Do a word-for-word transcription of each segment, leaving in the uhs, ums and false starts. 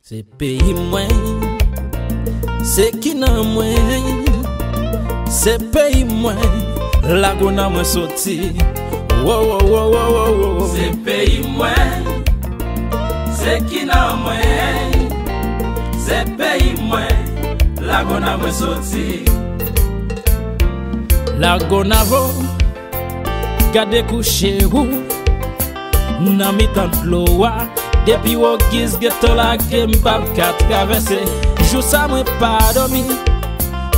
Se peyi mwen, se kinan mwen, se peyi mwen, Lagona mwen soti. Wo, wo, wo, wo, wo, wo. Se peyi mwen, se kinan mwen, se peyi mwen, Lagona mwen soti. Lagonavo, gade kouche ou nan mitan dlo a. Depi Wokiz gentan lage m p ap ka travèse. Jou sa mwen pa dòmi.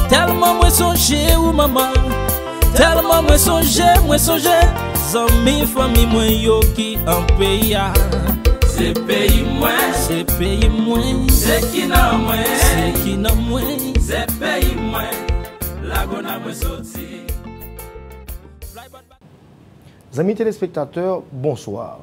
Tèlman mwen sonje ou manman. Tèlman mwen sonje, mwen sonje zanmi fanmi mwen yo ki an peyi a. Se peyi mwen, se peyi mwen, se kinan mwen, se kinan mwen, se peyi mwen, Lagona mwen soti. Zanmi telespektatè, bonswa.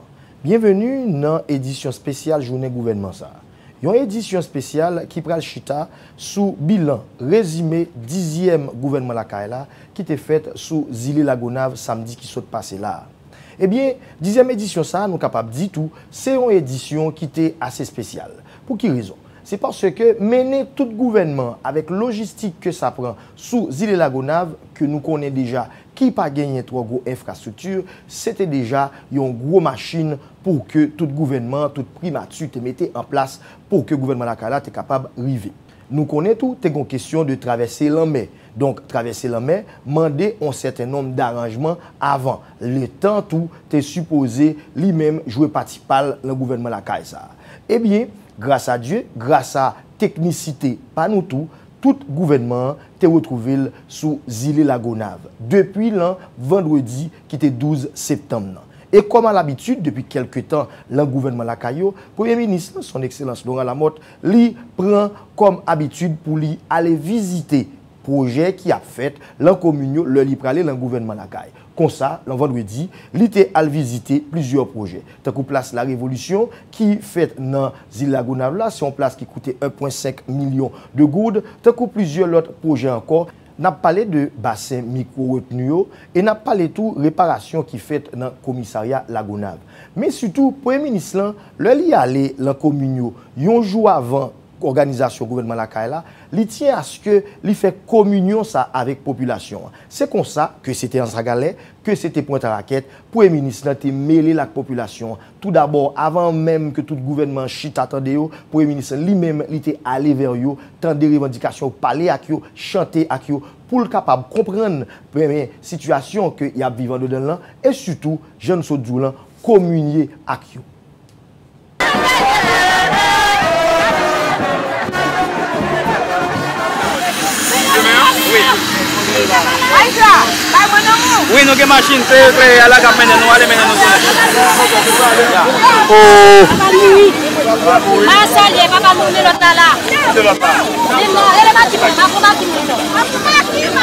Byenveni nan edisyon espesyal Jounen Gouvènman sa a. Yon edisyon espesyal ki pral chita sou bilan rezime dizyèm gouvènman lakay la ki te fèt sou zile Lagonav samdi ki sot pase la a. Ebyen, dizyèm edisyon sa a, nou kapab di tou, se yon edisyon ki te ase espesyal. Pou ki rezon? Se paske mennen tout gouvènman avèk lojistik ke sa pran sou zile Lagonav, ke nou konnen deja ki pa genyen twò gwo enfrastrikti, se te deja yon gwo machin pou ke tout gouvènman, tout primati te mete an plas pou ke gouvènman lakay la te kapab rive. Nou konnen tou, te gon kesyon de travèse lanmè. Donk, travèse lanmè mande on sèten nonb daranjman avan. Letan tou te sipoze li menm jwe pati pa l nan gouvènman lakay sa a. Ebyen, gras a Dye, gras a teknisite pa nou tou, tout gouvènman an te retwouve l sou zile Lagonav depi lan vandredi ki te douz septanm nan. E kòm a labitid, depi kèlke tan lan gouvènman lakay yo, Premye Minis lan, Son Ekselans Laurent Lamothe, li pran kòm abitid pou li ale vizite pwojè ki ap fèt lan komin yo lè li prale lan gouvènman lakay. Konsa, lan vandredi, li te al vizite plizyè pwojè, tankou plas Larevolisyon ki fèt nan zile Lagonav la, se yon plas ki koute en pwen senk milyon de goud, tankou plizyè lòt pwojè ankò. N ap pale de basen mikwo retni yo e n ap pale tou reparasyon ki fèt nan komisarya Lagonav. Men sitou, Premye Minis lan, lè li ale lan komin yo yon jou avan òganizasyon gouvènman lakay la, li tyen aske li fè kominyon sa avèk popilasyon an. Se konsa ke se te Anse à Galets, ke se te Pwent a Rakèt, Premye Minis lan te mele l ak popilasyon an. Toudabò, avan menm ke tout gouvènman an chita tande yo, Premye Minis lan li menm, li te ale vè yo, tande revandikasyon yo, pale ak yo, chante ak yo, pou l kapab konprann, premye, sitiyasyon ke y ap viv andedan l lan, e sitou, jan n sot di w lan, kominye ak yo. Wi. Wi, nou gen machin, se, se ala k ap mennen nou ale, mennen nou tounen. Ya. Oh. Ma salye, papa nou, men lòt la la. Men non, rele Maki, men, pa pou Maki, men non.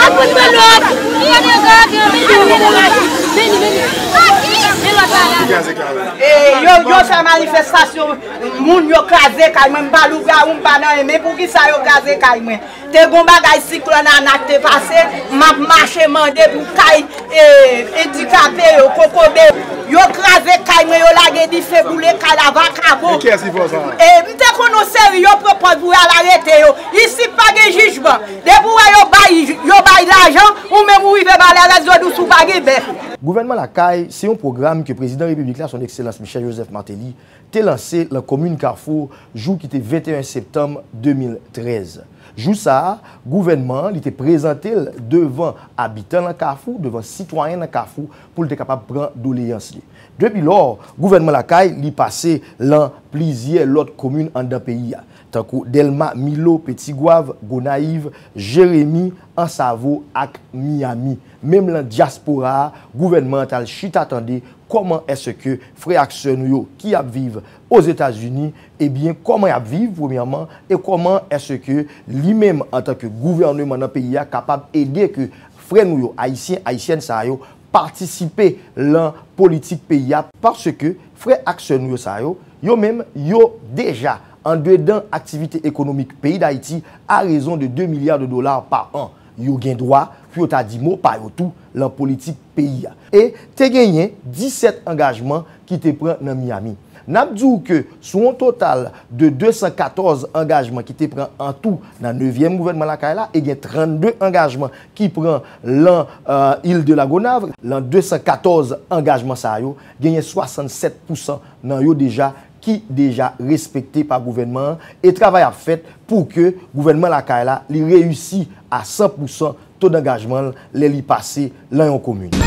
Al pou men lòt. Li ann gade, men, men, men, men, men, men, men lòt la la. E, yo, yo fè manifestasyon, moun yo kraze kay mwen, m pa louvra ou, m pa nan, men poukisa yo kraze kay mwen? Te gon bagay siklòn Ana k te pase, m ap mache mande pou kay, e, andikape yo, kokobe. Yo kraze kay mwen, yo lage dife, boule kay la, vakabon. E kiyès ki fè sa? E, m te konn yon seri, yo pran pòz pou y al arete yo. Isit pa gen jijman. Depi w wè yo bay, yo bay lajan, ou menm ou rive malerèz, yo di w si w pa gen bèf. Gouvènman Lakay, se yon pwogram ke Prezidan Repiblik la, Son Ekselans Michel Joseph Martelly, te lanse lan komin Kafou jou ki te venteyen septanm de mil trèz. Jou sa a, gouvènman an, li te prezante l devan abitan lan Kafou, devan sitwayen nan Kafou, pou l te kapab pran doleyans li. Depi lò, gouvènman Lakay, li pase lan plizyè lòt komin anndan peyi a, tankou Dèlma, Milo, Petigwav, Gonayiv, Jeremi, Ansavo ak Miami. Menm lan dyaspora a, gouvènman an t al chita tande kòman èske frè ak sè nou yo ki ap viv Ozetazini, ebyen, kòman y ap viv, premyèman, e kòman èske li menm, antanke gouvèneman nan peyi a, kapab ede ke frè nou yo, Ayisyen, Ayisyèn sa yo, patisipe lan politik peyi a, paske frè ak sè nou yo sa yo, yo menm, yo deja andedan aktivite ekonomik peyi Dayiti a rezon de de milya de dola pa an. Yo gen dwa pou yo ta di mo pa yo tou lan politik peyi a. E te genyen disèt angajman ki te pran nan Miami. N ap di w ke sou yon total de de san katòz angajman ki te pran an tou nan nevyèm gouvènman lakay la, e gen trannde angajman ki pran lan, euh, il de Lagonav. Lan de san katòz angajman sa yo, genyen swasannsèt pousan nan yo deja ki deja respekte pa gouvènman an, e travay ap fèt pou ke gouvènman lakay la, li reyisi a san pousan to dangajman l lè li pase lan yon komin.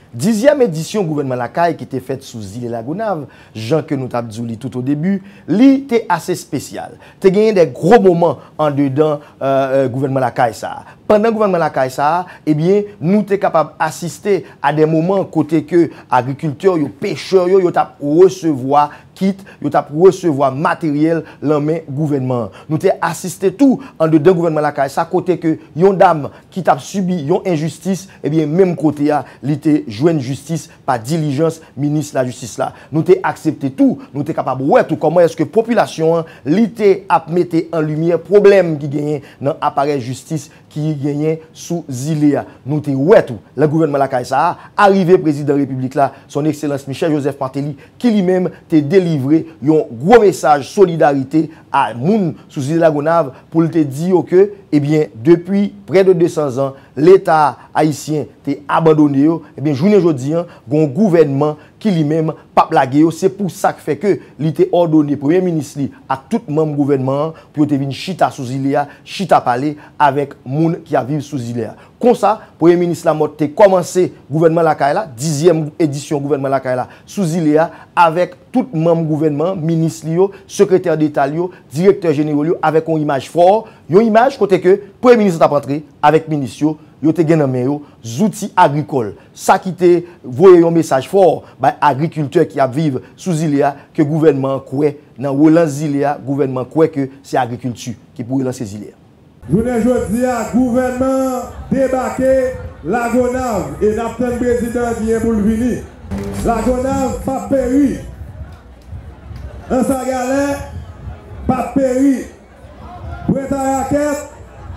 Dizyèm edisyon gouvènman lakay ki te fèt sou zile Lagonav, jan ke nou t ap di w li tout o debi, li te ase espesyal. Te genyen de gwo moman andedan, euh, euh, gouvènman lakay sa a. Pandan gouvènman lakay sa a, ebyen, nou te kapab asiste a de moman kote ke agrikiltè yo, pechè yo, yo t ap resevwa kit, yo t ap resevwa materyèl lan men gouvènman an. Nou te asiste tou andedan gouvènman lakay sa kote ke yon dam ki t ap sibi yon enjistis, ebyen, menm kote a, li te jwenn jistis pa dilijans minis lajistis la. Nou te aksepte tou, nou te kapab wè tou kòman èske popilasyon an, li te ap mete an limyè pwoblèm ki genyen nan aparèy jistis ki genyen sou zile a. Nou te wè tou, lè gouvènman lakay sa a arive, prezidan repiblik la, son ekselans Michel Joseph Martelly, ki li menm te delivre yon gwo mesaj solidarite a moun sou zile Lagonav pou l te di yo ke, ebyen, depi prè de de san zan, Leta ayisyen te abandone yo, ebyen, jounen jodi an, gen yon gouvènman ki li menm p ap lage yo. Se pou sa k fè ke li te òdone premye minis li ak tout manm gouvènman an pou yo te vin chita sou zile a, chita pale avèk moun ki ap viv sou zile a. Konsa, premye minis Lamothe te kòmanse gouvènman lakay la, dizyèm edisyon gouvènman lakay la sou zile a, avèk tout manm gouvènman an, minis li yo, sekretè deta l yo, direktè jeneral yo, avèk yon imaj fò, yon imaj kote ke premye minis la t ap antre avèk minis yo, yo te gen nan men yo zouti agrikòl. Sa ki te voye yon mesaj fò bay agrikiltè ki ap viv sou zile a, ke gouvènman an kwè nan relans zile a, gouvènman an kwè ke se agrikilti ki pou relanse zile a. Jounen jodi a, gouvènman an debake Lagonav e n ap tann prezidan an ki gen pou l vini. Lagonav p ap peri. Anse à Galets p ap peri. Pwent a Rakèt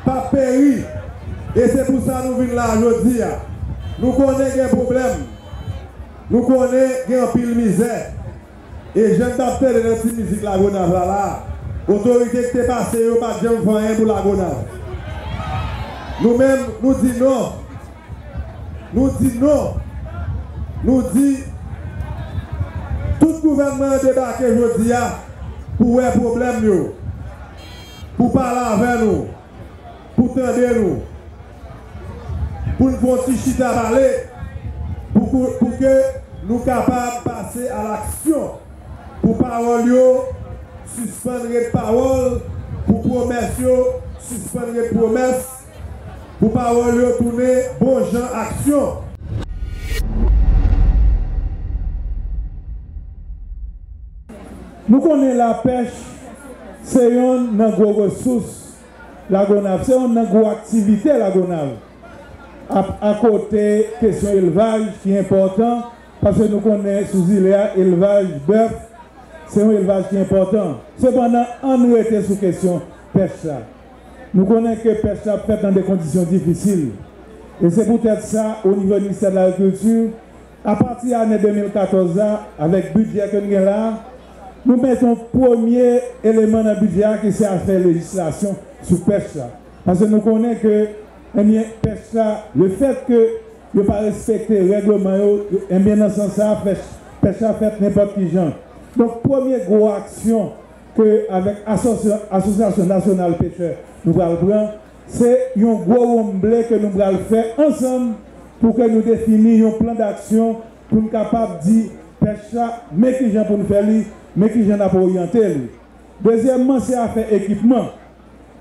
p ap peri. E se pou sa nou vin la a jodi a. Nou konnen gen pwoblèm. Nou konnen gen anpil mizè. E jan n t ap tande nan ti mizik Lagonav la la a, otorite ki te pase yo pa t janm fè anyen pou Lagonav. Nou menm, nou di non. Nou di non. Nou di, tout gouvènman an debake jodi a pou wè pwoblèm yo, pou pale avè nou, pou tande nou, pou n fè yon ti chita pale, pou, pou, pou ke nou kapab pase a laksyon, pou pawòl yo sispann ret pawòl, pou pwomès yo sispann ret pwomès, pou pawòl yo tounen bon jan aksyon. Nou konnen lapèch se yonn nan gwo resous Lagonav, se yonn nan gwo aktivite Lagonav. A, akote kesyon elvaj ki enpòtan, paske nou konnen sou zile a, elvaj bèf, se yon elvaj ki enpòtan. Sepandan, ann rete sou kesyon pèch la. Nou konnen ke pèch la ap fèt nan de kondisyon difisil. E se poutèt sa, o nivo Ministè de Lagrikilti, apati ane de mil katòz la, avèk bidjè ke n gen la a, nou mete yon premye eleman nan bidjè a ki se afè lejislasyon sou pèch la. Paske nou konnen ke, ebyen, pèch la, lefèt ke yo pa respekte règleman yo, ebyen, nan sans sa a, pèch, pèch la fèt nenpòt ki jan. Donk, premye gwo aksyon ke avèk asosya-, Asosyasyon Nasyonal Pechè nou pral pran, se yon gwo wonmble ke nou pral fè ansanm pou ke nou defini yon plan daksyon pou n kapab di pèch la, men ki jan pou n fè li, men ki jan n ap oryante li. Dezyèmman, se afè ekipman.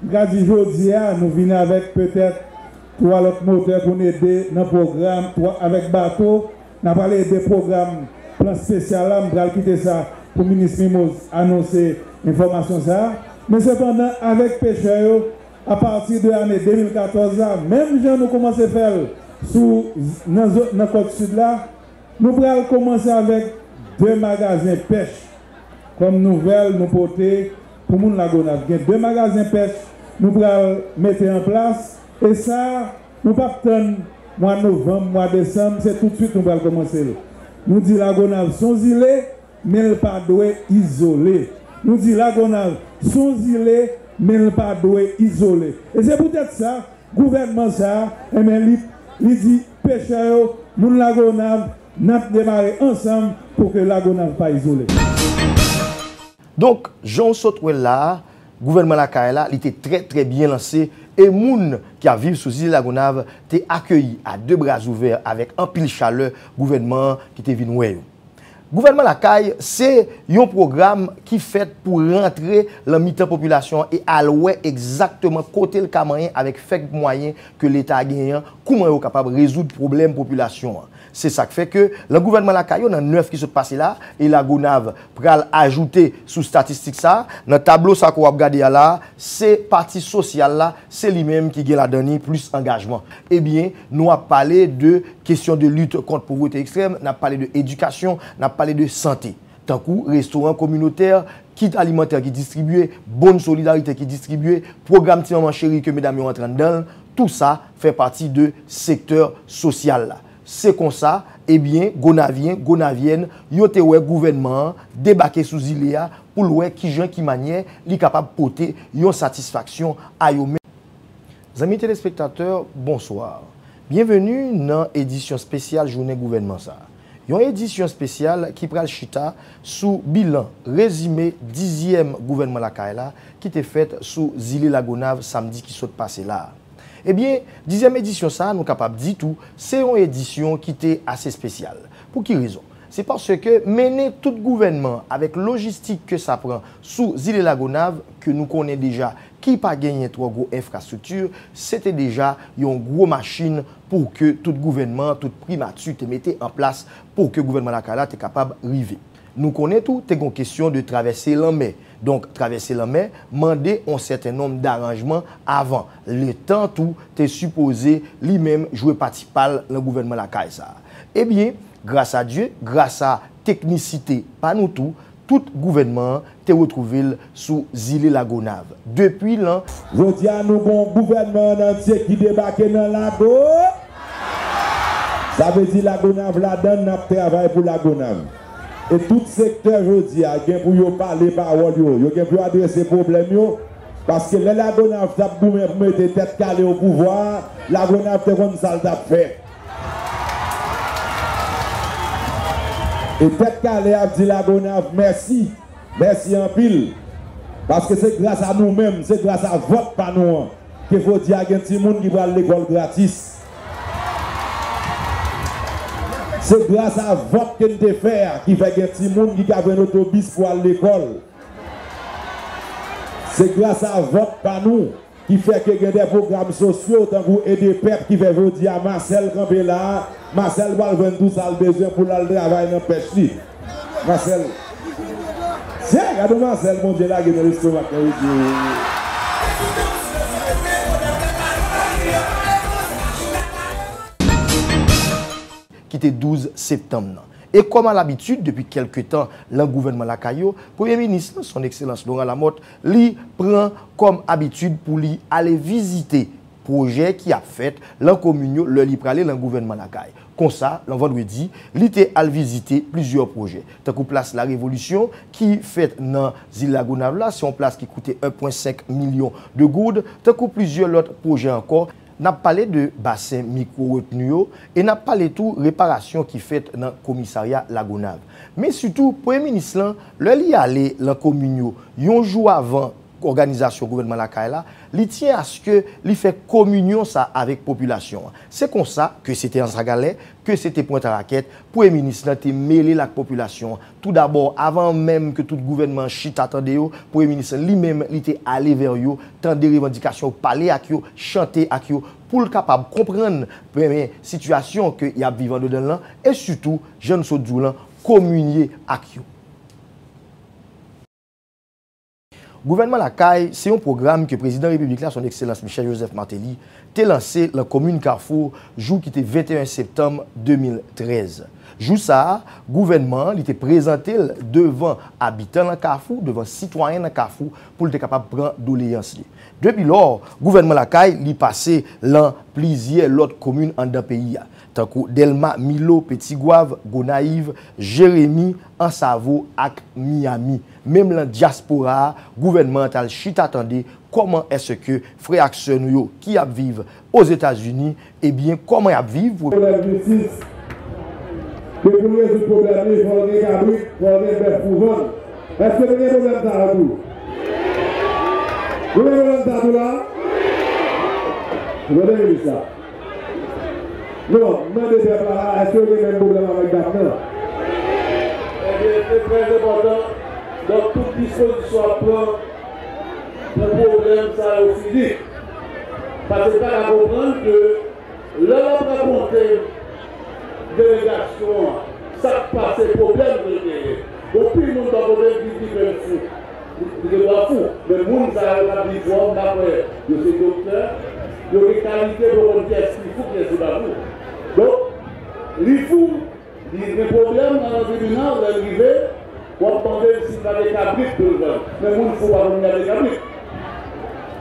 M ka di jodi a, nou vin avèk petèt twa lòt motè pou n ede nan pwogram, twa, avèk bato, n a pral ede pwogram plan espesyal la. M pral kite sa pou minis Mimoz anonse enfòmasyon sa a. Men sepandan, avèk pechè yo, apati de ane de mil katòz la, menm jan nou kòmanse fè l sou, nan zòn, nan kòt sid la, nou pral kòmanse avèk de magazen pèch. Kòm nouvèl nou pote pou moun Lagonav, gen de magazen pèch Nou pral mete an plas, e sa, nou p ap tann mwa novanm, mwa desanm, se toutswit nou pral kòmanse l. Nou di Lagonav se yon zile, men l pa dwe izole. Nou di Lagonav se yon zile, men l pa dwe izole. E se poutèt sa, gouvènman sa a, enben, li, li di pechè yo, moun Lagonav, n ap demare ansanm pou ke Lagonav pa izole. Donk, jan w sot wè l la a, gouvènman Lakay la, li te trè, trè byen lanse, e moun ki ap viv sou zile Lagonav te akeyi a de bra ouvè avèk anpil chalè gouvènman an ki te vin wè yo. Gouvènman Lakay, se yon pwogram ki fèt pou rantre lan mitan popilasyon an e al wè egzakteman kote l ka manyen avèk fèb mwayen ke Leta genyen an, kouman yo kapab rezoud pwoblèm popilasyon an. Se sa k fè ke lan gouvènman Lakay yo, nan nèf ki sot pase la, e Lagonav pral ajoute sou statistik sa a, nan tablo sa ke w ap gade a la a, se pati sosyal la, se li menm ki gen ladan li plis angajman. Ebyen, nou ap pale de kesyon de lit kont povrete ekstrèm, n ap pale de edikasyon, n ap pale de sante. Tankou restoran kominotè, kit alimantè ki distribye, bon solidarite ki distribye, pwogram Ti Manman Cheri ke medam yo antre anndan l, tou sa fè pati de sektè sosyal la. Se konsa, ebyen, Gonavyen, Gonavyèn, yo te wè gouvènman an debake sou zile a pou l wè kijan, ki manyè li kapab pote yon satisfaksyon a yo menm. Zanmi telespektatè, bonswa. Byenveni nan edisyon espesyal jounen gouvènman sa a. Yon edisyon espesyal ki pral chita sou bilan, rezime dizyèm gouvènman Lakay la ki te fèt sou zile Lagonav samdi ki sot pase la a. Ebyen, dizyèm edisyon sa a, nou kapab di tou, se yon edisyon ki te ase espesyal. Pou ki rezon? Se paske mennen tout gouvènman avèk lojistik ke sa pran sou zile Lagonav, ke nou konnen deja ki pa genyen twò gwo enfrastrikti, se te deja yon gwo machin pou ke tout gouvènman, tout primati te mete an plas pou ke gouvènman Lakay la te kapab rive. Nou konnen tou, te gon kesyon de travèse lanmè. Donk, travèse lanmè mande on sèten nonb daranjman avan. Leta tou te sipoze li menm jwe pati pa l nan gouvènman Lakay sa a. Ebyen, gras a Dye, gras a teknisite pa nou tou, tout gouvènman an te retwouve l sou zile Lagonav. Depi lan. Jodi a, nou gon gouvènman an antye ki debake nan Lago. Sa vle di Lagonav ladan l, n ap travay pou Lagonav. E tout sektè jodi a gen pou yo pale pawòl yo, yo gen pou yo adrese pwoblèm yo, paske lè Lagonav t ap goumen pou mete Tèt Kale o pouvwa a, Lagonav te konn sa l t ap fè. E Tèt Kale ap di Lagonav mèsi, mèsi anpil, paske se gras a nou menm, se gras a vòt pa nou an, ke jodi a gen timoun ki pral lekòl gratis. Se gras a vòt ke n te fè a ki fè gen timoun ki ka jwenn otobis pou al lekòl. Se gras a vòt pa nou ki fè ke gen de pwogram sosyo tankou Ede Pèp ki fè jodi a Masèl kanpe la a, Masèl pral jwenn tou sa l bezwen pou l al travay nan pèch li. Masèl. Se, gade yon Masèl Bondye lage nan lestomak mwen, wi, Dye. Ki te douz septanm nan. E kòm a labitid, depi kèlke tan lan gouvènman lakay yo, Premye Minis lan, Son Ekselans Laurent Lamothe, li pran kòm abitid pou li ale vizite pwojè ki ap fèt lan komin yo lè li prale lan gouvènman lakay. Konsa, lan vandredi, li te al vizite plizyè pwojè, tankou plas Larevolisyon ki fèt nan zil Lagonav la, se yon plas ki koute en pwen senk milyon de goud, tankou plizyè lòt pwojè ankò. N ap pale de basen mikwo retni yo e n ap pale tou reparasyon ki fèt nan komisarya Lagonav. Men sitou, Premye Minis lan, lè li ale lan komin yo yon jou avan òganizasyon gouvènman lakay la, li tyen aske li fè kominyon sa avèk popilasyon an. Se konsa, ke se te Anse à Galets, ke se te Pwent a Rakèt, Premye Minis lan te mele l ak popilasyon an. Toudabò, avan menm ke tout gouvènman an chita tande yo, Premye Minis lan li menm li te ale vè yo, tande revandikasyon yo, pale ak yo, chante ak yo, pou l kapab konprann, men, sitiyasyon ke y ap viv andedan l lan, e sitou, jan n sot di w lan, kominye ak yo. Gouvènman Lakay se yon pwogram ke Prezidan Repiblik la, Son Ekselans Michel Joseph Martelly, te lanse lan komin Kafou jou ki te venteyen septanm de mil trèz. Jou sa a, gouvènman an, li te prezante l devan abitan lan Kafou, devan sitwayen nan Kafou, pou l te kapab pran doleyans li. Depi lò, gouvènman Lakay, li pase lan plizyè lòt komin anndan peyi a, tankou Dèlma, Milo, Petigwav, Gonayiv, Jeremi, Ansavo ak Miyami. Menm lan dyaspora a, gouvènman an t al chita tande kòman èske frè ak sè nou yo ki ap viv Ozetazini, ebyen, kòman y ap viv. Pwoblèm jistis, ke pou l rezoud pwoblèm li, fò l gen kabrit, fò l gen bèf pou vann. Èske nou gen pwoblèm sa yo tou? Nou gen pwoblèm sa tou la? Tande minis la. Non, m mande pèp la, èske yo gen menm pwoblèm avèk dam nan? Ebyen, se trè enpòtan. Donk, tout dispozisyon ap pran pou pwoblèm sa yo fini. Paske m pa ka konprann ke lè l ap rakonte delegasyon an sa k pase, pwoblèm ke l genyen. Gon pil moun bò kote l di, di ke l fou. Li, li gen dwa fou. Men moun sa yo k ap di fò, m pa kwè yo se doktè. Yo gen kalite pou yo konn kiyès ki fou, kiyès ki pa fou. Donk, li fou, li gen pwoblèm nan tribinal, lè l rive, w ap mande l si l pa gen kabrit pou l vann. Men moun fou pa konn gade kabrit.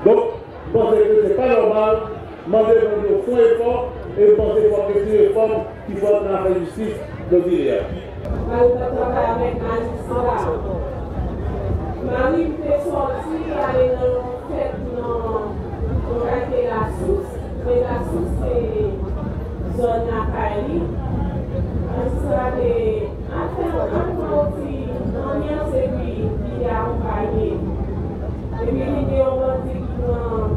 Donk, m panse ke se pa nòmal, mande moun yo fè yon efò, e m panse fòk gen ti refòm ki fèt nan afè jistis nan zile a. Mari m t ap travay avèk majistra. Mari m te sòti ale nan yon fèt nan yon katye Lasous, men Lasous se zòn lakay li. Majistra te al fè, al pran yon ti anbyans epi li te akonpaye. Epi li gen yon bandi ki pran yon,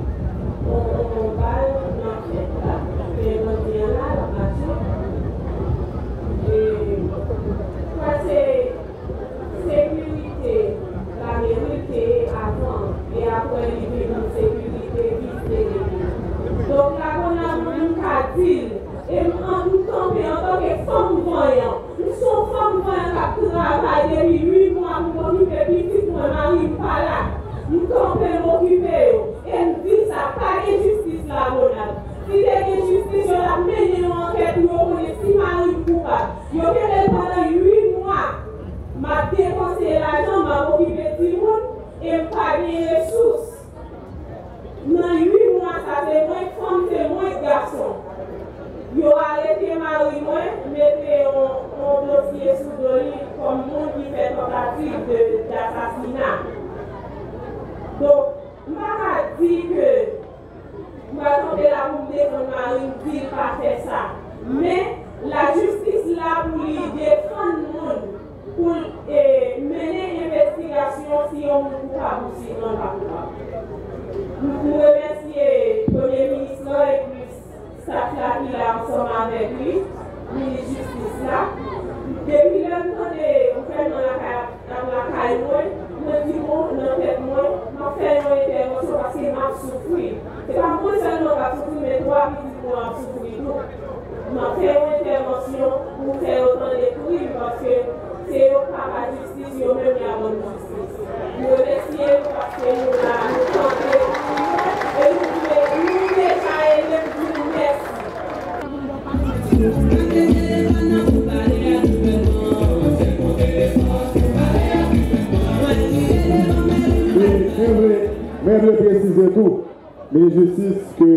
yon, yon bal nan tèt la. Men bandi an la, l ap mache. E, kwè se sekirite lameri l te ye avan, e apre li vin sekirite vizite li. Donk, Lagonab, mwen, m ka di l, e m, an, m kanpe antanke fanm vanyan. M se yon fanm vanyan k ap travay depi uit mwa pou m okipe pitit mwen, mari m pa la. M kanpe, m okipe yo. E m di sa, pa gen jistis Lagonab. Si te gen jistis, yo t ap mennen yon ankèt pou yo konnen si mari m koupab. Yo kenbe l pandan uit mwa. M ap depanse lajan, m ap okipe timoun, e m pa gen resous. Nan uit mwa sa, se mwen k fanm, se mwen k gason. Yo arete mari mwen, mete yon, yon dosye sou do li kòm moun ki fè tantativ de, dasasina. Donk, m pa ka di ke m pral kanpe la pou m defann mari m, di l pa fè sa. Men, lajistis la pou li defann moun, pou l, e, mennen envestigasyon si yon moun koupab ou si l pa koupab. M, m remèsye Premye Minis lan epi staf la ki la ansanm avèk li, minis jistis la. Depi lè m tande gouvènman lakay ap lakay mwen, mwen di, bon, nan tèt mwen, m ap fè yon entèvansyon paske m ap soufri. Se pa mwen sèlman k ap soufri, men twa pitit mwen ap soufri tou. M ap fè yon entèvansyon pou fè yo tande kri m, paske se yo k pa ba jistis, yo menm y a ban m jistis. M remèsye nou paske nou la, nou kanpe pou nou, e nou, nou deja ede, m di nou mèsi. Wi, mwen vle, mwen vle presize tou, minis jistis, ke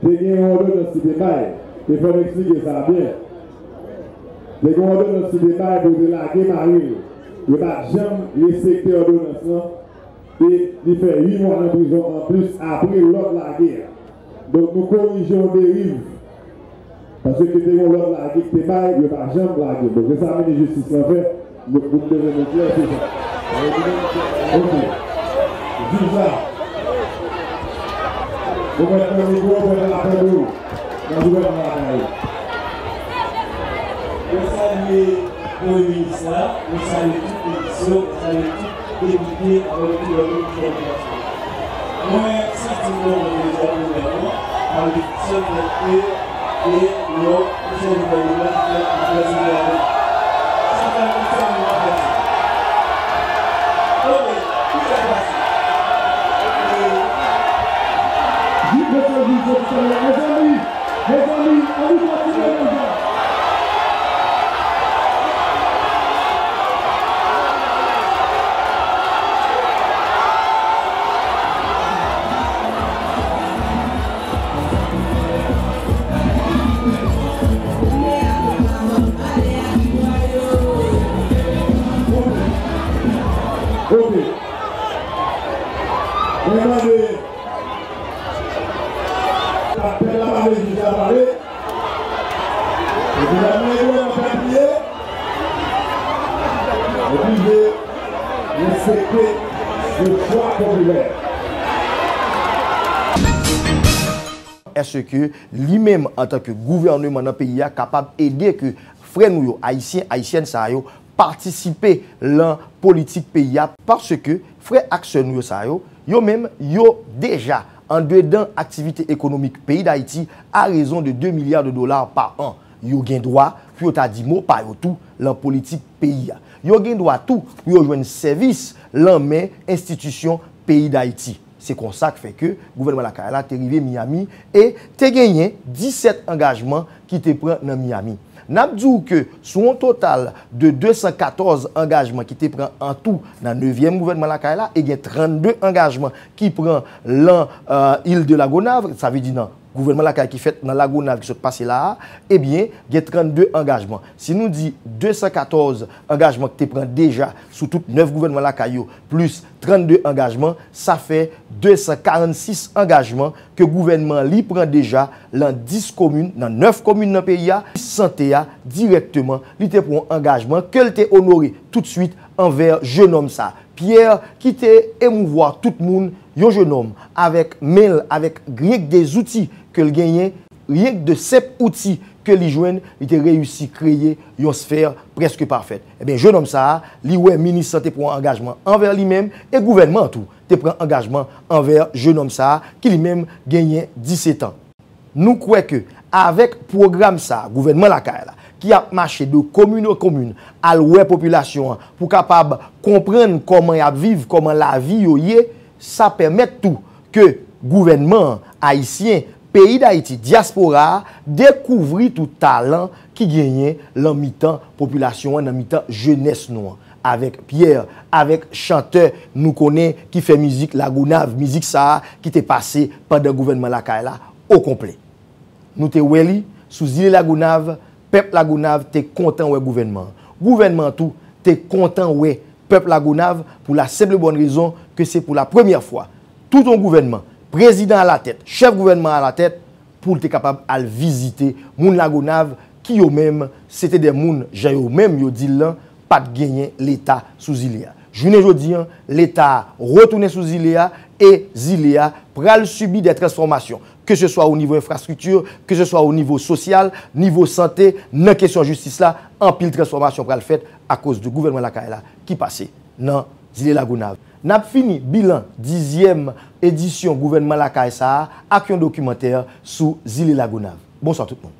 te gen yon òdonans ki te bay, e fò n eksplike sa byen. Te gen yon òdonans ki te bay pou te lage mari l. Yo pa t janm respekte òdonans lan, e li fè uit mwa nan prizon anplis apre lòt lage a. Donk, nou korije yon deriv. Paske te gen yon lòt lage ki te bay, yo pa janm lage l. Donk, se sa minis jistis lan fè. Nou, nou bezwen nou klè sou sa. Ok. Jij la. Ou mèt pran mikwo, ou mèt pran lapè pou ou. Nan gouvènman lakay ou. Mwen salye Premye Minis la, mwen salye tout minis yo, mwen salye tout depite avèk tout lòt moun ki fè deplasman. Mwen santi m kontan deja pou gouvènman, avèk sèl fèt ke e lò misye gouvènman ki fè anpil sitwayen. Sa fè m sèlman pase. Ok, ki sa k pase? Mezanmi, mezanmi, ann nou kontinye konsa. Ok. Mwen mande Apèl la pa vle jis la pale. Epi lè mwen di w nan fè pliye, oblije respekte le vwa popilè. Èske li menm, antanke gouvèneman nan peyi a, kapab ede ke frè nou yo, ayisyen, ayisyèn sa yo, patisipe lan politik peyi a, paske frè ak sè nou yo sa yo, yo menm, yo deja andedan aktivite ekonomik peyi Dayiti a rezon de de milya de dola pa an. Yo gen dwa pou yo ta di mo pa yo tou lan politik peyi a. Yo gen dwa tou pou yo jwenn sèvis lan men enstitisyon peyi Dayiti. Se konsa k fè ke gouvènman lakay la te rive Miami e te genyen disèt angajman ki te pran nan Miami. N ap di w ke sou yon total de de san katòz angajman ki te pran an tou nan nevyèm gouvènman lakay la, e gen trannde angajman ki pran lan, euh, il de Lagonav, sa vle di nan gouvènman lakay ki fèt nan Lagonav ki sot pase la a, ebyen, gen trannde angajman. Si nou di de san katòz angajman ki te pran deja sou tout nèf gouvènman lakay yo, plis trannde angajman, sa fè de san karannsis angajman ke gouvènman li pran deja lan dis komin, nan nèf komin nan peyi a, sante a, dirèkteman, li te pran yon angajman ke l te onore toutswit anvè jenòm sa. Pierre, ki te emouvwa tout moun, yon jenòm, avèk men l, avèk ryenk de zouti ke l genyen, ryenk de senp outi ke li jwenn, li te reyisi kreye yon sfè prèske pafèt. Ebyen, jenòm sa a, li wè minis sante pran yon angajman anvè li menm, e gouvènman an tou te pran angajman anvè jenòm sa a, ki li menm genyen disèt an. Nou kwè ke avèk pwogram sa a, gouvènman lakay la, ki ap mache de komin an komin, al wè popilasyon an pou kapab konprann kòman y ap viv, kòman lavi yo ye, sa pèmèt tou ke gouvènman an, ayisyen, peyi Dayiti, dyaspora a, dekouvri tou talan ki genyen lan mitan popilasyon an, nan mitan jenès nou an. Avèk Pierre, avèk chantè nou konnen ki fè mizik Lagonav, mizik sa a ki te pase pandan gouvènman lakay la okonplè. Nou te wè li sou zile Lagonav, pèp Lagonav te kontan wè gouvènman an. Gouvènman an tou te kontan wè pèp Lagonav pou la senp e bòn rezon ke se pou la premyè fwa tout yon gouvènman, prezidan alatèt, chèf gouvènman alatèt, pou l te kapab al vizite moun Lagonav ki yo menm, se te de moun, jan yo menm yo di l lan, pa t genyen Leta sou zile a. Jounen jodi an, Leta a retounen sou zile a e zile a pral sibi de transfòmasyon, ke se swa o nivo enfrastrikti, ke se swa o nivo sosyal, nivo sante, nan kesyon jistis la, anpil transfòmasyon pral fèt akoz de gouvènman lakay la ki pase nan zile Lagonav. N ap fini bilan dizyèm edisyon gouvènman lakay sa a ak yon dokimantè sou zile Lagonav. Bonswa tout moun.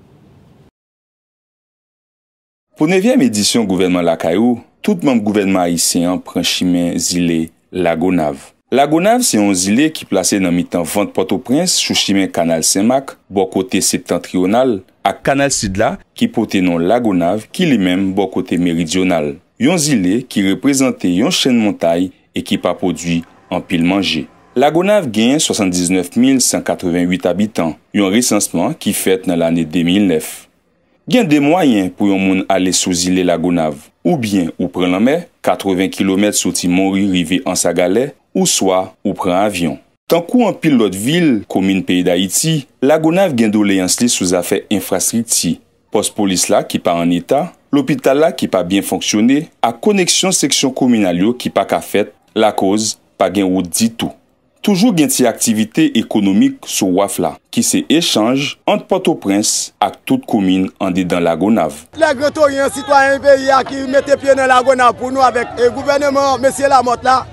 Pou nevyèm edisyon gouvènman lakay ou, tout manm gouvènman ayisyen an pran chimen zile Lagonav. Lagonav se yon zile ki plase nan mitan vant Pòtoprens sou chimen Kanal Senmak, bò kote Septantriyonal, ak Kanal Sid la, ki pote non Lagonav, ki li menm bò kote Meridyonal. Yon zile ki reprezante yon chenn montay e ki pa pwodui anpil manje. Lagonav gen swasanndiznèf mil san katrevenwit abitan, yon resansman ki fèt nan lane de mil nèf. Gen de mwayen pou yon moun ale sou zile Lagonav. Oubyen ou pran lanmè, katreven kilomèt soti Monri rive Ansagalè, ouswa ou pran avyon. Tankou anpil lòt vil, komin peyi Dayiti, Lagonav gen doleyans li sou zafè enfrastrikti. Pòs polis la ki pa an eta, lopital la ki pa byen fonksyone, ak koneksyon seksyon kominal yo ki pa ka fèt, lakoz pa gen wout ditou. Toujou gen ti aktivite ekonomik sou waf la, ki se echanj ant Pòtoprens ak tout komin andedan Lagonav. Lè Gran Toryan, sitwayen peyi a ki mete pye nan Lagonav pou nou avèk, e, gouvèneman mesye Lamòt la,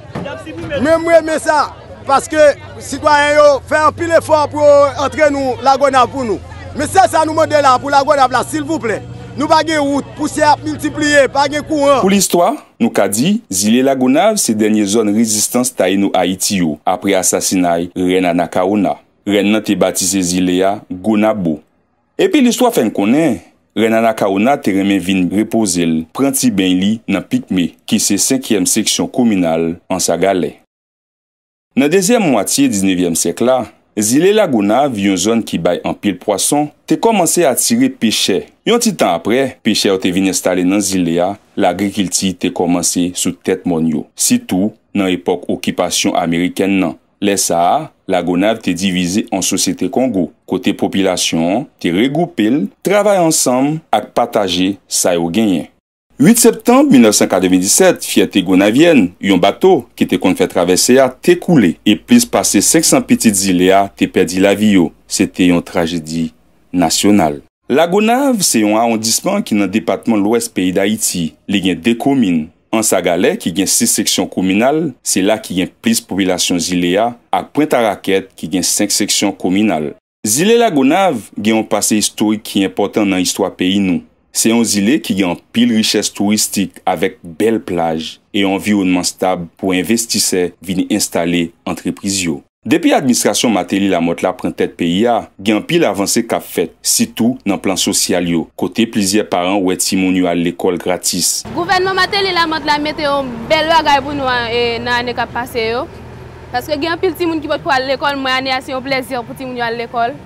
men m renmen sa, paske sitwayen yo fè anpil efò pou yo antre nou Lagonav pou nou. Men sèl sa nou mande la pou Lagonav la, silvouplè, nou pa gen wout, pousyè ap miltipliye, pa gen kouran. Pou listwa, nou ka di, zile Lagonav se dènye zòn rezistans Tayino Ayiti yo, apre asasinay Rèn Anakawona. Rèn nan te batize zile a Gonabo. Epi listwa fè n konnen, rèn Anacaona te renmen vin repoze l, pran ti beny li nan Pikme, ki se senkyèm seksyon kominal Ansagalè. Nan dezyèm mwatye diznevyèm syèk la, zile Lagonav, yon zòn ki bay anpil pwason, te kòmanse atire pechè. Yon ti tan apre, pechè yo te vin enstale nan zile a, lagrikilti te kòmanse sou tèt mòn yo, sitou nan epòk okipasyon amerikèn nan. Lè sa a, Lagonav te divize an sosyete Kongo, kote popilasyon an te regwoupe l, travay ansanm ak pataje sa yo genyen. Uit septanm mil nèf san katrevenndisèt, fyète gonavyèn, yon bato ki te konn fè travèse a, te koule e plis pase senk san pitit zile a te pèdi lavi yo. Se te yon trajedi nasyonal. Lagonav se yon awondisman ki nan depatman Lwès peyi Dayiti. Li gen de komin, Anse à Galets ki gen sis seksyon kominal, se la ki gen plis popilasyon zile a, ak Pwent a Rakèt ki gen senk seksyon kominal. Zile Lagonav gen yon pase istorik ki enpòtan nan istwa peyi nou. Se yon zile ki gen anpil richès touristik avèk bèl plaj e yon anviwònman stab pou envestisè vin enstale antrepriz yo. Depi administrasyon Martelly-Lamothe la pran tèt peyi a, gen anpil avanse k ap fèt, sitou nan plan sosyal yo, kote plizyè paran wè timoun yo al lekòl gratis. Gouvènman Martelly-Lamothe la mete yon bèl bagay pou nou an, e, nan ane k ap pase yo. Paske gen anpil timoun ki potko al lekòl, mwen ane a se yon plèzi pou timoun yo al lekòl.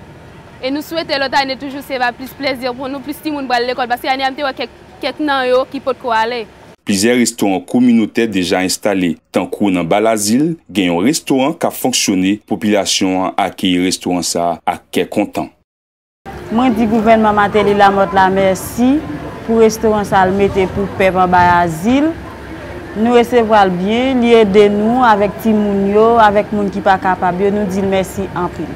E nou swete lòt ane toujou se va plis plèzi pou nou, plis timoun pral lekòl, paske ane a m te wè kèk, kèk nan yo ki potko ale. Plizyè restoran kominotè deja enstale, tankou nan Ba Lazil, gen yon restoran k ap fonksyone, popilasyon an akeyi restoran sa a ak kè kontan. Mwen di gouvènman Martelly-Lamothe la mèsi pou restoran sa l mete pou pèp an Ba Lazil. Nou resevwa l byen, li ede nou avèk timoun yo, avèk moun ki pa kapab yo, nou di l mèsi anpil.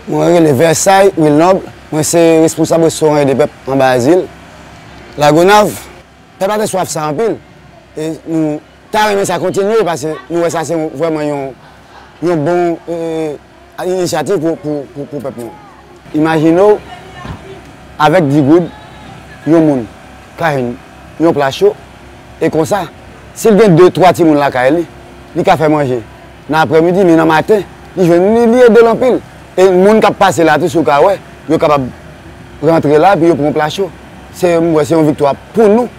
Mwen rele Versailles Wilnoble, mwen se responsab restoran Ede Pèp an Ba Lazil, Lagonav. Pèp la te swaf sa anpil. E nou ta renmen sa kontinye, paske nou wè sa se yon, vrèman yon, yon bon, e, inisyativ pou, pou, pou, pou pèp nou. Imajine w, avèk di goud, yon moun ka jwenn yon pla cho, e konsa, si l gen de, twa timoun lakay li, li ka fè manje. Nan aprèmidi, men nan maten, li jwenn li, li ede l anpil. E moun k ap pase la tou, si w ka wè, yo kapab rantre la, epi yo pran pla cho. Se, m wè se yon viktwa pou nou,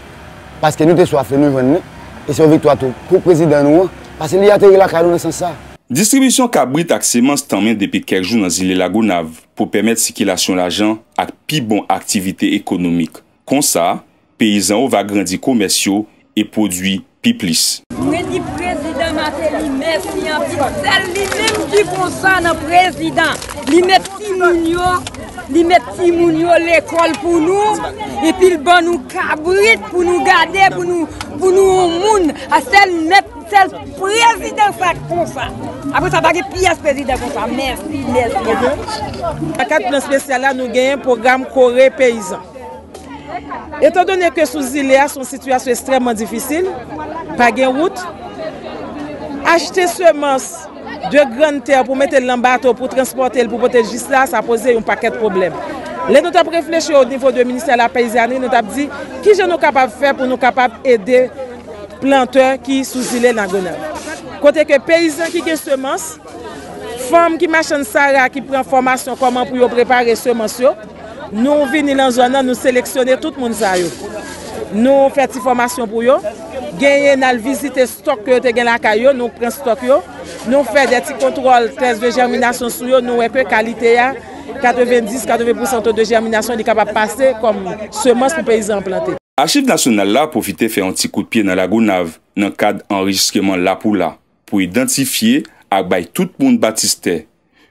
paske nou te swaf li, nou jwenn li. E se yon viktwa tou pou prezidan nou an, paske li ateri lakay nou nan sans sa. Distribisyon kabrit ak semans tanmen depi kèk jou nan zile Lagonav pou pèmèt sikilasyon lajan ak pi bon aktivite ekonomik. Konsa, peyizan yo va grandi komès yo e pwodui pi plis. Mwen di prezidan Martelly mèsi anpil. Sèl li menm ki konsa nan prezidan. Li met timoun yo, li met timoun yo lekòl pou nou, epi l ban nou kabrit pou nou gade, pou nou, pou nou yon moun. A sèl nèt, sèl prezidan sa konsa. Apre sa, pa gen pyès prezidan konsa. Mèsi, mèsi. Nan kad plan espesyal la, nou genyen pwogram Kore Peyizan. Etandone ke sou zile a se yon sitiyasyon ekstrèmman difisil, pa gen wout, achte semans de grann tè pou mete l nan bato, pou transpòte l, pou pote l jis la, sa poze yon pakèt pwoblèm. Lè nou t ap reflechi o nivo de ministè lapeyizanri, nou t ap di, kijan nou kapab fè pou nou kapab ede plantè ki sou zile Lagonav? Kote ke peyizan ki gen semans, fanm ki machann sara ki pran fòmasyon kòman pou yo prepare semans yo, nou vini nan zòn nan, nou seleksyone tout moun sa yo. Nou fè ti fòmasyon pou yo. Genyen n al vizite stòk ke yo te gen lakay yo, nou pran stòk yo. Nou fè de ti kontwòl tès de jèminasyon sou yo, nou wè ke kalite a, katrevenndis, katreven pousan to de jèminasyon, li kapab pase kòm semans pou peyizan an plante. Achiv Nasyonal la pwofite fè yon ti kout pye nan Lagonav nan kad anrejistreman lapoula pou idantifye ak bay tout moun batistè,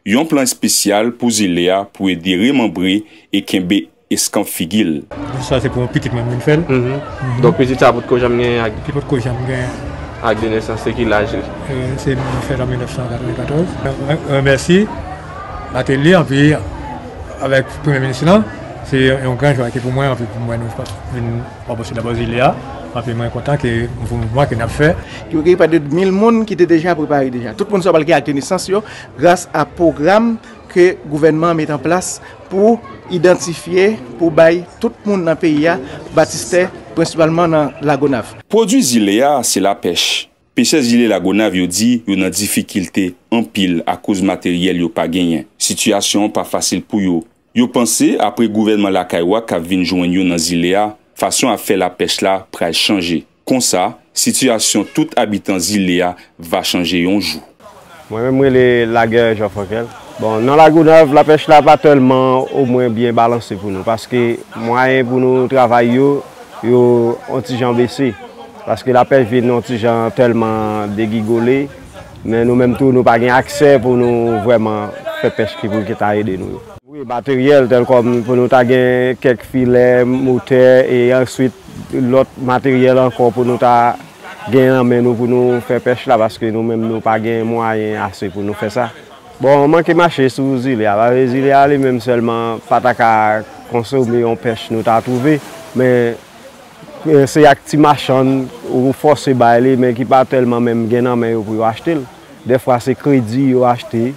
yon plan espesyal pou zile a pou ede remanbre e kenbe eskanp figi l. Sa se pou yon pitit mwen m vin fè l. Mhm. Mhm. Donk pitit sa potko janm gen ak... Li potko janm gen ak de nesans, se ki laj li? Euh, se mwen fè l an mil nèf san katrevenkatòz. Mwen, mwen remèsye Martelly anpi avèk Premye Minis lan, se yon gran jwa ki pou mwen anpi pou mwen nou vin Mwen pase dabò zile a, anpi mwen kontan ke mouvman ke n ap fè. Yo gen prè de mil moun ki te deja prepare deja. Tout moun sa yo pral gen ak de nesans yo gras a pwogram ke gouvènman an met an plas pou idantifye, pou bay tout moun nan peyi a batistè, prensipalman nan Lagonav. Pwodui zile a se lapèch. Pechè zile Lagonav yo di yo nan difikilte anpil akoz materyèl yo pa genyen. Sitiyasyon an pa fasil pou yo. Yo panse apre gouvènman lakay ou a k ap vin jwenn yo nan zile a, fason y ap fè lapèch la pral chanje. Konsa, sitiyasyon tout abitan zile a va chanje yon jou. Mwen menm m rele Laguerre Jean Frankel. Bon, nan Lagonav, lapèch la pa tèlman omwen byen balanse pou nou, paske mwayen pou nou travay yo, yo on ti jan bese. Paske lapèch vin on ti jan tèlman degigole, men nou menm tou, nou pa gen aksè pou nou vrèman fè pèch ki pou ki ta ede nou yo. Wi, materyèl tèlkòm pou nou ta gen kèk filè, motè, e answit lòt materyèl ankò pou nou ta gen nan men nou pou nou fè pèch la, paske nou menm nou pa gen mwayen ase pou nou fè sa. Bon, manke mache sou zile a, paske zile a li menm sèlman pa ta ka konsome yon pèch nou ta twouve, men, e, se ak ti machann ou fòse bay li, men ki pa tèlman menm gen nan men yo pou yo achte l. Dèfwa se kredi yo achte,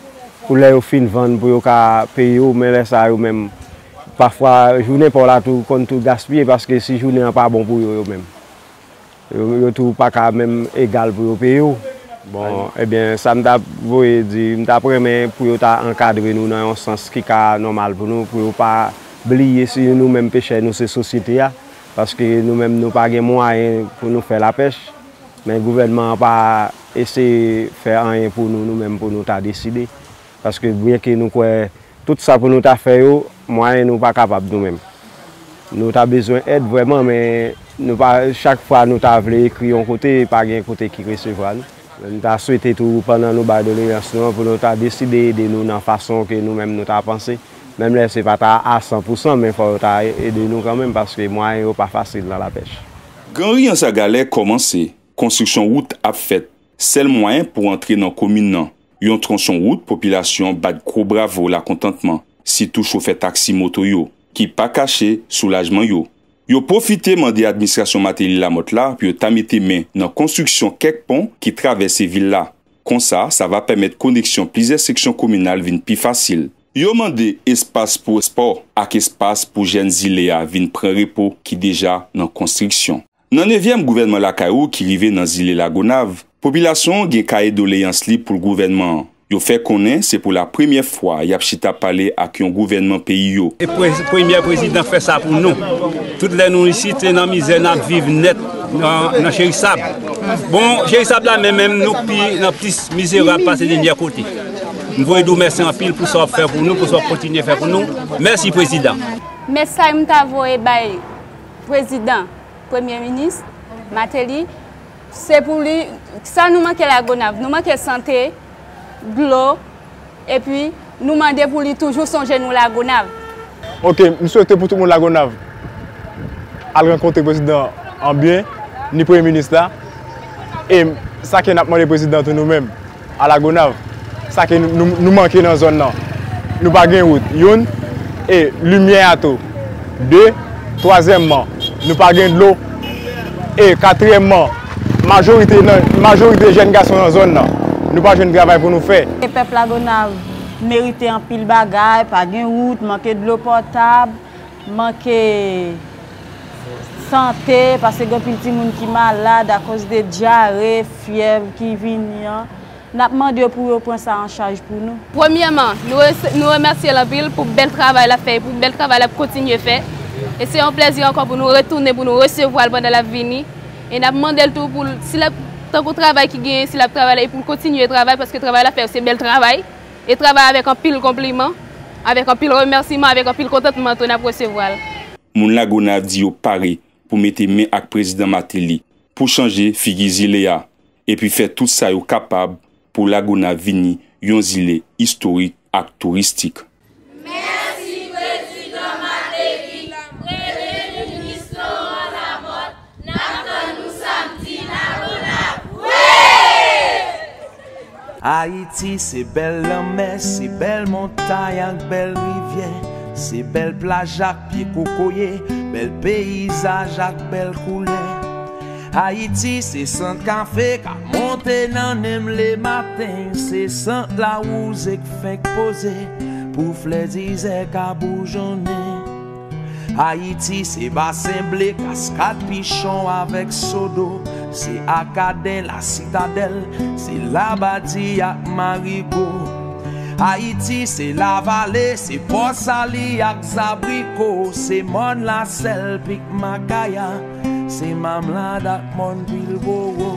pou lè yo fin vann pou yo ka peye w, men lè sa yo menm, pafwa jounen pa w la tou konn tou gaspiye, paske si jounen an pa bon pou yo, yo menm, yo, yo tou pa ka menm egal pou yo peye w. Bon, ebyen, sa m t ap voye di, m t ap renmen pou yo ta ankadre nou nan yon sans ki ka nòmal pou nou, pou yo pa bliye si nou menm pechè nou se sosyete a, paske nou menm nou pa gen mwayen pou nou fè lapèch, men gouvènman an pa eseye fè anyen pou nou, nou menm pou nou ta deside. Paske byenke nou kwè tout sa pou nou ta fè yo, mwayen nou pa kapab nou menm. Nou ta bezwen èd vrèman, men nou pa, chak fwa nou ta vle ekri yon kote, pa gen kote ki resevwa nou. M ta swete tou, pandan nou bay doleyans nou an, pou nou ta deside ede nou nan fason ke nou menm nou ta panse. Menm lè se pa ta a san pou san, men fò yo ta ede nou kanmenm, paske mwayen yo pa fasil nan lapèch. Gran Ryan Sagalè kòmanse, konstriksyon wout ap fèt. Sèl mwayen pou antre nan komin nan, yon twonson wout, popilasyon an bat gwo bravo lakontantman, sitou chofè taksi moto yo, ki pa kache soulajman yo. Yo pwofite mande administrasyon Martelly-Lamothe la pou yo ta mete men nan konstriksyon kèk pon ki travèse vil la. Konsa, sa va pèmèt koneksyon plizyè seksyon kominal vin pi fasil. Yo mande espas pou espò ak espas pou jèn zile a vin pran repo ki deja nan konstriksyon. Nan nevyèm gouvènman lakay ou ki rive nan zile Lagonav, popilasyon an gen kaye doleyans li pou l gouvènman an. Yo fè konnen se pou la premyè fwa y ap chita pale ak yon gouvènman peyi yo. E pre-, premyè prezidan fè sa pou nou. Tout lè nou isit, se nan mizè n ap viv nèt nan, nan Cherisab. Bon, Cherisab la menm, menm nou pi, nan plis mizerab pase dènyè kote. M voye di w mèsi anpil pou sa w ap fè pou nou, pou sa w ap kontinye fè pou nou. Mèsi, prezidan. Mesaj m ta voye bay prezidan, premye minis, Martelly, se pou li, sa nou manke Lagonav, nou manke sante, dlo, epi nou mande pou li toujou sonje nou Lagonav. Ok, m swete pou tout moun Lagonav al rankontre prezidan an byen, ni premye minis la. E sa ke n ap mande prezidan tou nou menm, a Lagonav, sa ke nou, nou, nou manke nan zòn nan. Nou pa gen wout, youn, e limyè a tou, de, twazyèmman, nou pa gen dlo, e katriyèmman, majorite nan, majorite jèn gason nan zòn nan, nou pa jwenn travay pou nou fè. E pèp Lagonav merite anpil bagay, pa gen wout, manke dlo potab, manke sante, paske gen anpil timoun ki malad akoz de dyare, fyèv ki vini an. N ap mande yo pou yo pran sa an chaj pou nou. Premyèman, nou rese-, nou remèsye l anpil pou bèl travay l ap fè, pou bèl travay l ap kontinye fè. E se yon plèzi ankò pou nou retounen, pou nou resevwa l pandan l ap vini. E n ap mande l tou pou l, si l ap, tankou travay ki genyen, si l ap travay la, e pou l kontinye travay, paske travay l ap fè yo se bèl travay. E travay avèk anpil konpliman, avèk anpil remèsiman, avèk anpil kontantman tou n ap resevwa l. Moun Lagonav di yo pare pou mete men ak prezidan Martelly pou chanje figi zile a, epi fè tout sa yo kapab pou Lagonav vini yon zile istorik ak touristik. Mèsi prezidan Martelly, premye minis Laurent Lamothe, n ap tann ou samdi Lagonav. Wi! Ayiti se bèl lanmè, se bèl montay ak bèl rivyè, se bèl plaj ak pye kokoye, bèl peyizaj ak bèl koulè. Ayiti se sant kafe k ap monte nan nen m lematen, se sant lawouze k fenk poze pou flè dizè ka boujonnen. Ayiti se basen ble, kaskad pichon avèk sodo, Se Akaden, Lasitadèl, se Labadi ak Marigo. Ayiti se Lavale, se Pòsali ak Zabriko, se Mòn Lasèl, Pik Makaya, se Mamlad ak Mòn Pilbowo.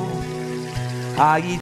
Ayiti